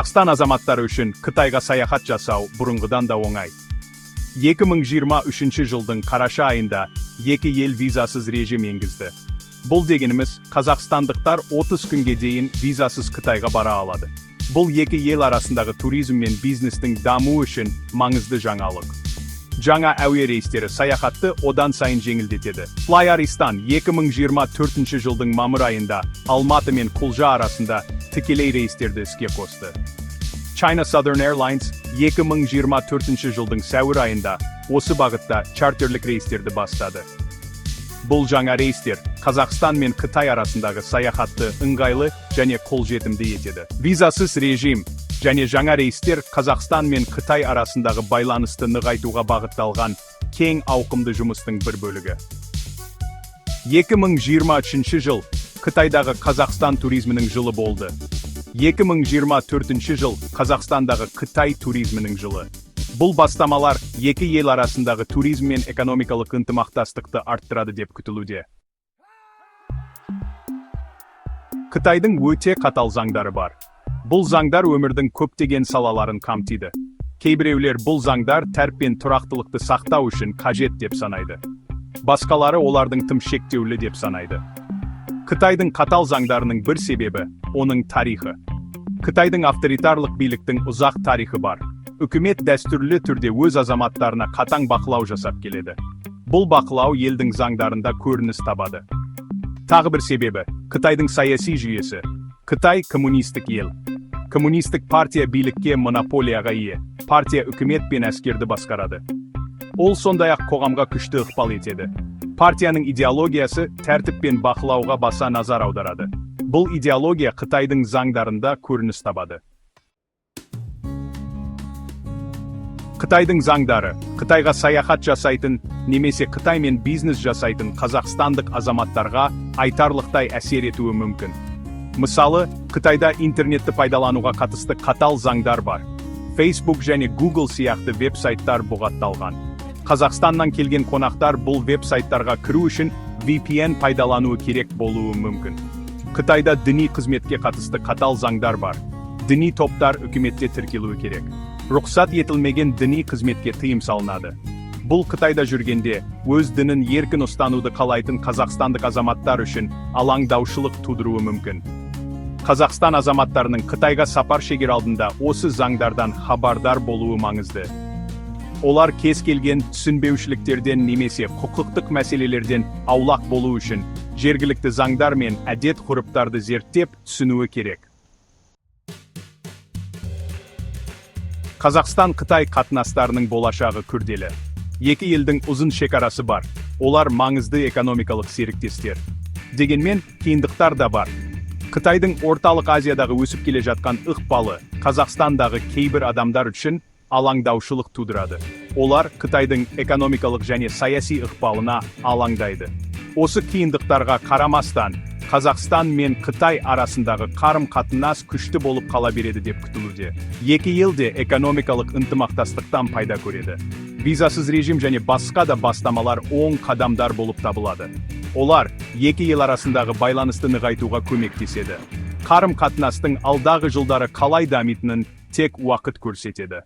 Қазақстан азаматтары үшін Қытайға саяхат жасау бұрынғыдан да оңай. 2023 жылдың қараша айында екі ел визасыз режим енгізді. Бұл дегеніміз, қазақстандықтар 30 күнге дейін визасыз Қытайға бара алады. Бұл екі ел арасындағы туризм мен бизнестің дамуы үшін маңызды жаңалық. Жаңа әуе рейстері саяхатты одан сайын жеңілдетеді. FlyArystan 2024 жылдың мамыр айында Алматы мен Құлжа арасында тікелей рейстерді іске қосты. China Southern Airlines 2024 жылдың сәуір айында осы бағытта чартерлік рейстерді бастады. Бұл жаңа рейстер Қазақстан мен Қытай арасындағы саяхатты ыңғайлы және қолжетімді етеді. Визасыз режим және жаңа рейстер Қазақстан мен Қытай арасындағы байланысты нығайтуға бағытталған кең ауқымды жұмыстың бір бөлігі. 2023 жыл Қытайдағы Қазақстан туризмінің жылы болды. 2024 жыл Қазақстандағы Қытай туризмінің жылы. Бұл бастамалар екі ел арасындағы туризм мен экономикалық ынтымақтастықты арттырады деп күтілуде. Қытайдың өте қатал заңдары бар. Бұл заңдар өмірдің көптеген салаларын қамтиды. Кейбіреулер бұл заңдар тәртіп пен тұрақтылықты сақтау үшін қажет деп санайды. Басқалары олардың тым шектеулі деп санайды. Қытайдың қатал заңдарының бір себебі оның тарихы. Қытайдың авторитарлық биліктің ұзақ тарихы бар. Үкімет дәстүрлі түрде өз азаматтарына қатаң бақылау жасап келеді. Бұл бақылау елдің заңдарында көрініс табады. Тағы бір себебі Қытайдың саяси жүйесі. Қытай коммунистік ел. Коммунистік партия билікке монополияға ие. Партия үкімет пен әскерді басқарады. Ол сондай-ақ қоғамға күшті ықпал етеді. Партияның идеологиясы тәртіп пен бақылауға баса назар аударады. Бұл идеология Қытайдың заңдарында көрініс табады. Қытайдың заңдары Қытайға саяхат жасайтын немесе Қытаймен бизнес жасайтын қазақстандық азаматтарға айтарлықтай әсер етуі мүмкін. Мысалы, Қытайда интернетті пайдалануға қатысты қатал заңдар бар. Facebook және Google сияқты веб-сайттар бұғатталған. Қазақстаннан келген қонақтар бұл веб-сайттарға кіру үшін VPN пайдалануы керек болуы мүмкін. Қытайда діни қызметке қатысты қатал заңдар бар. Діни топтар үкіметте тіркелуі керек. Рұқсат етілмеген діни қызметке тыйым салынады. Бұл Қытайда жүргенде өз дінін еркін ұстануды қалайтын қазақстандық азаматтар үшін алаңдаушылық тудыруы мүмкін. Қазақстан азаматтарының Қытайға сапар шегер алдында осы заңдардан хабардар болуы маңызды. Олар кез келген түсінбеушіліктерден немесе құқықтық мәселелерден аулақ болу үшін жергілікті заңдар мен әдет-ғұрыптарды зерттеп түсінуі керек. Қазақстан-Қытай қатынастарының болашағы күрделі. Екі елдің ұзын шекарасы бар. Олар маңызды экономикалық серіктестер. Дегенмен, қиындықтар да бар. Қытайдың Орталық Азиядағы өсіп келе жатқан ықпалы Қазақстандағы кейбір адамдар үшін алаңдаушылық тудырады. Олар Қытайдың экономикалық және саяси ықпалына алаңдайды. Осы қиындықтарға қарамастан, Қазақстан мен Қытай арасындағы қарым-қатынас күшті болып қала береді деп күтілуде. Екі ел де экономикалық ынтымақтастықтан пайда көреді. Визасыз режим және басқа да бастамалар оң қадамдар болып табылады. Олар екі ел арасындағы байланысты нығайтуға көмектеседі. Қарым-қатынастың алдағы жылдары қалай дамитынын тек уақыт көрсетеді.